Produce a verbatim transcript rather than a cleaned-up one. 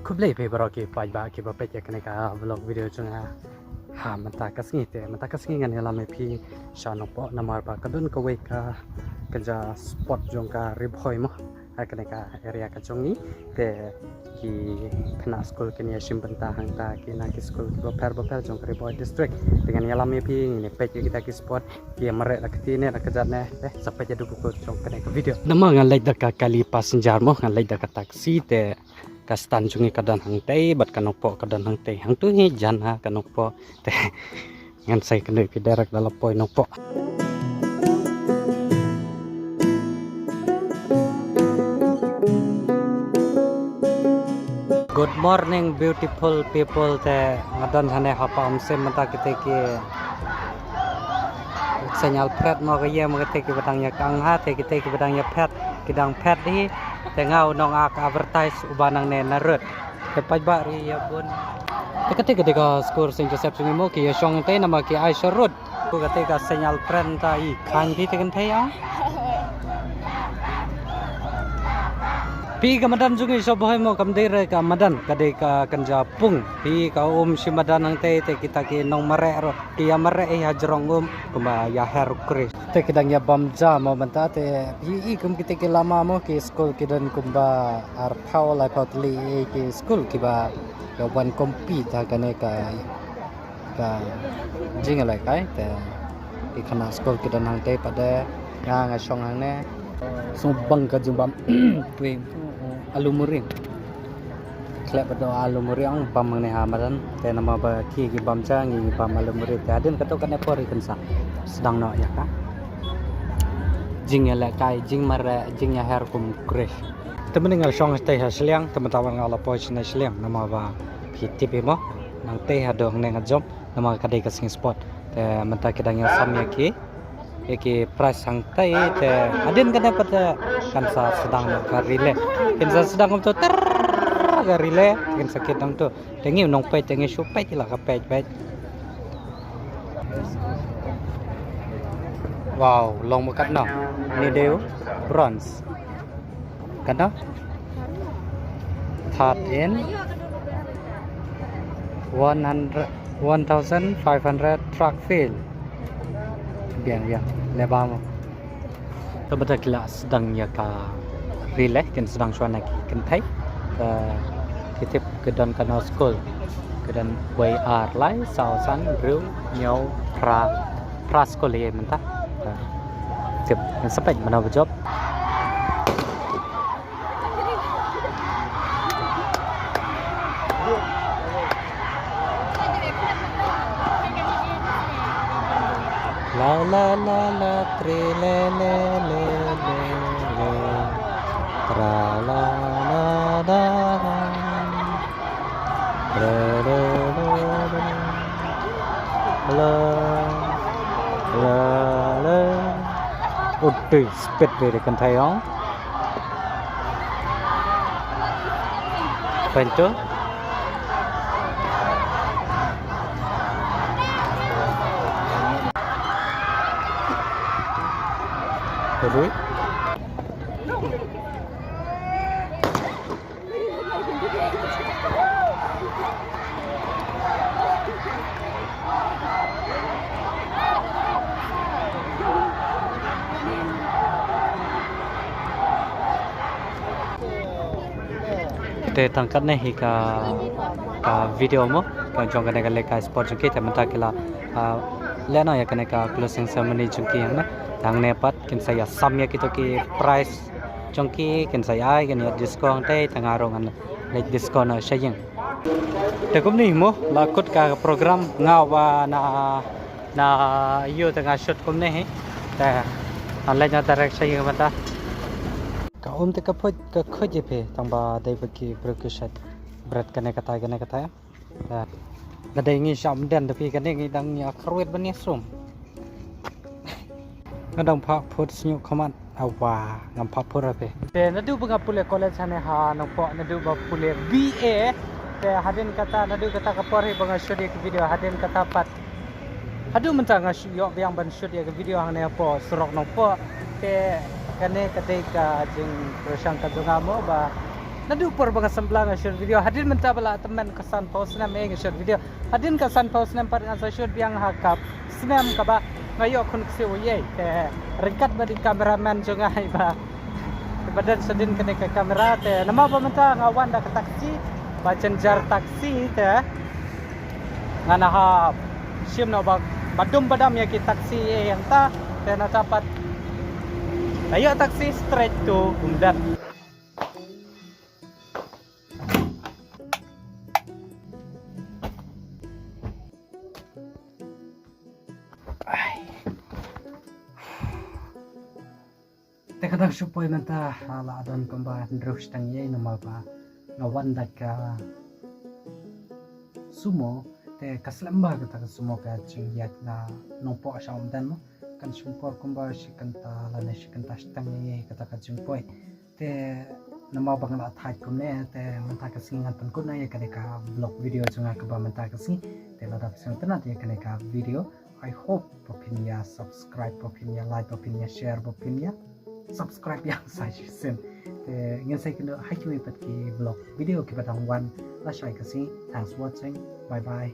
Khublei phi baroh ki paidbah kiba peit ïa kane ka vlog video jong nga. Ha mynta ka sngi te, mynta ka sngi ngan ïalam ïa phi sha Nongpoh namar ba ka don kawei ka, ka ja spot jong ka Ri Bhoi mo. Ha kane ka area ka jong ngi te ki khynnah skul kin ïa shim bynta hangta ki na ki skul kiba pher ba pher jong ka Ri Bhoi district. Te ngan ïalam ïa phi, ngin ïa peit ïa kita ki spot, ki ïa mareh da kti ne da ka jat ne. Te sa peit ïa duh ka jong kane ka video. Namar nga leit da ka kali passenger mo, nga leit da ka taxi te ka stand jong ngi ka don hangtei bad ka Nongpoh ka don hangtei. Hangtu hi jan ha ka Nongpoh. Te ngan sa ïakynduh ïa phi direct da la poi Nongpoh. Good morning beautiful people, te nga don hangne ha Pahamsyiem mynta, kite ki Saint Alfred mo ka ïa mo, kite kiba dang ïa kang ha, te kite kiba dang ïa phet ki dang phet hi. Te nga u nong ak advertise uba nangne na rut. Te paidbah ri ïa bun. Te kate kate ka skul Saint Joseph jong ngi mo, ki ïa shong te namar ki ai sha rut. Ko kate ka Saint Alfred ta i khan phi te kynthei ïa. Phi ka madan jong ngi sha Bhoi mo kam dei re ka madan, ka dei ka kynja pung. Phi ka um shi madan hangtei te kita ki nongmareh ruh. Ki ïa mareh ïa jrong um kumba ïa her u Khrist. Te ki dang ïa bam ja mo mynta te phi i kum kita ki lama mo, ki skul ki don kumba arphew laiphew tylli ki skul kiba ïa wan compete ha kane ka, ka jingïalehkai te ki khynnah skul ki don hangtei pat de, nga nga shong hangne. Sngewbang ka jingbam pui alu muri. Khleh ba dei alu muri ong bam hangne ha madan. Te namar ba ki ki bam ja ngi bam alu muri. Te hadien kato kane por kin sa sdang noh ïa ka jingïalehkai, jingmareh, jingïaher kum Khrist. Te mynne nga shong tei ha shiliang, te mynta wan nga la poi shane shiliang namar ba phi tip hi mo. Nangtei haduh hangne nga jop namar ka dei ka sngi sport. Te mynta ki dang ïasam ïa ki ïa ki prize hangtei te hadien kane pat te kan sa sdang ka relay. Kin sa sdang kumto ter ka relay, kin sa kit nangto. Te ngi u nongpeit te ngi shu peit la ka peit peit. Wow, long mo katno? Ni dei u bronze. Katno? Third in one hundred, one thousand five hundred track field. Biang biang. Leba mo. Te mynta ki la sdang ïa ka relay, kin sdang shuwa na ki kynthei. Te ki tip ki don katno skul. Ki don wei, ar, lai, saw, san, hynriew, hynñiew, phra, phra skul ïa mynta. Te tip ngin sa peit mano ba jop. La la la la, tre le le le le le. Tra la la la la. Le le le le. La la la. Uddei speed be de kynthei ong. Pento. Terus. Te tang katne hi ka, ka video mo ka jong kane ka lehkai sport jong ki, te mynta ki la, ah, leh noh ïa kane ka closing ceremony jong ki hangne. Te hangne pat kin sa ïasam ïa kito ki prize jong ki, kin sa ïa ai, kin ïa disco hangtei, te nga ruh ngan leit disco noh sha ïing. Te kumne mo la kut ka program, nga uba na, na ïoh te nga shoot kumne hi. Te ngan leit noh direct sha ïing mynta. Ka um te ka phuid ka khuid ïa phi tang ba dei ba ki briew ki shait bret kane katai kane katai. Te lada ngi shah ym den da phi kane ngi dang ïa kyrwit ban ïa sum. Nga dang phah phut sñiuh khmat. Awa, ngam phah phut ra phi. Te naduh ba nga pule college hane ha Nongpoh, naduh ba pule B A. Te hadien kata, naduh kata ka por hi ba nga shoot ïa ki video, hadien kata pat. Haduh mynta nga shu ïoh biang ban shoot ïa ki video hangne hapoh surok Nongpoh. Te kane ka dei ka jingpyrshang ka jong nga mo ba Naduh por ba nga semblang nga shoot video, hadien mynta ba la tymmen ka sanphew snem eh nga shoot video. Hadien ka sanphew snem pat nga sa shoot biang ha ka snem kaba nga ïoh khun ksiew ïa, te ryngkat bad i cameraman jong nga iba, iba don shadien kane ka camera. Te namar ba mynta nga wan da ka taxi, ba jynjar taxi, te nga na ha shim noh ba, ba dum ba dam ïa ki taxi eh hangta. Te nangta pat la ïoh taxi straight to Umden. Te ka dang shu poi mynta, ah, la don kumba hynriew shiteng ïa, namar ba nga wan da ka sumo. Te ka slem bha kata ka sumo ka jingïaid na Nongpoh sha Umden mo. Kan shu por kumba shi kynta lane shi kynta shiteng ïa kata ka jingpoi. Te namar ba nga la thait kumne, te mynta ka sngi ngan pynkut noh ïa kane ka vlog video jong nga kaba mynta ka sngi. Te lada phi sngewtynnat ïa kane ka video, I hope ba phin ïa subscribe, ba phin ïa like, ba phin ïa share, ba phin ïa subscribe ïa sa shisien. Te ngin sa ïakynduh ha kiwei pat ki vlog video kiba dang wan. Lashai ka sngi. Thanks for watching. Bye bye.